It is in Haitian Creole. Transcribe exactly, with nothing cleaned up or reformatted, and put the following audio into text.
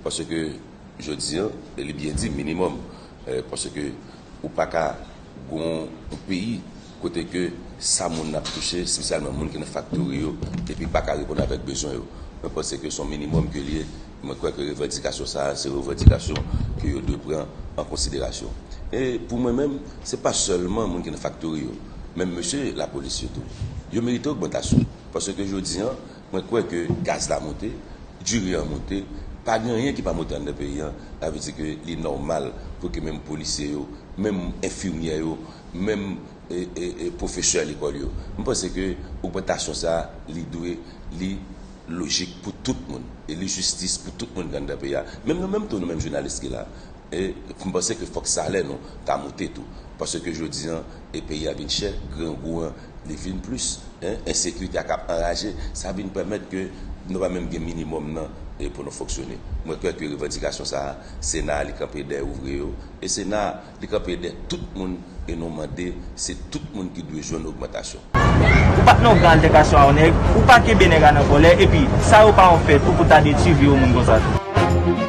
Paske jodi an, li byen di minimòm, eh, paske ou pa ka gon yon peyi kote ke sa moun ap touche, espesyalman moun ki nan faktori yo, epi pa ka reponn avèk bezwen yo. Mwen panse ke se yon minimòm ke li ye. Mwen kwè ke revandikasyon sa a, se revandikasyon ke yo dwe pran an konsiderasyon. E pou mwen menm, se pa sèlman moun ki nan faktori yo, menm mesye lapolis yo tou, yo merite ogmantasyon. Paske jodi an, mwen kwè ke gaz la monte, diri an monte, pa gen anyen ki pa monte anndan peyi an. Sa vle di ke li nòmal pou ke menm polisye yo, menm enfimyè yo, menm e, e, e, pwofesè lekòl yo. Mwen panse ke ogmantasyon sa a, li dwe, li lojik pou tout moun. E li jistis pou tout moun ki anndan peyi a. Menm nou menm tou, nou menm jounalis ki la. E mwen panse ke fòk salè nou ta monte tou. Paske jodi an, e peyi a vin chè, grangou an, li vin plis, en, ensekirite a k ap anraje, sa vin pèmèt ke nou pa menm gen minimòm nan e pou nou fonksyone. Mwen kwè ke revandikasyon sa a, Sena a, li kanpe dèyè ouvriye yo. E Sena a, li kanpe dèyè tout moun e nou mande, se tout moun ki dwe jwenn ogmantasyon. Ou pa t nan okenn altèkasyon a yon nèg, ou pa kenbe nèg la nan kòlè, epi sa yo pa yon fè tou pou ta detwi vi yon moun konsa tou.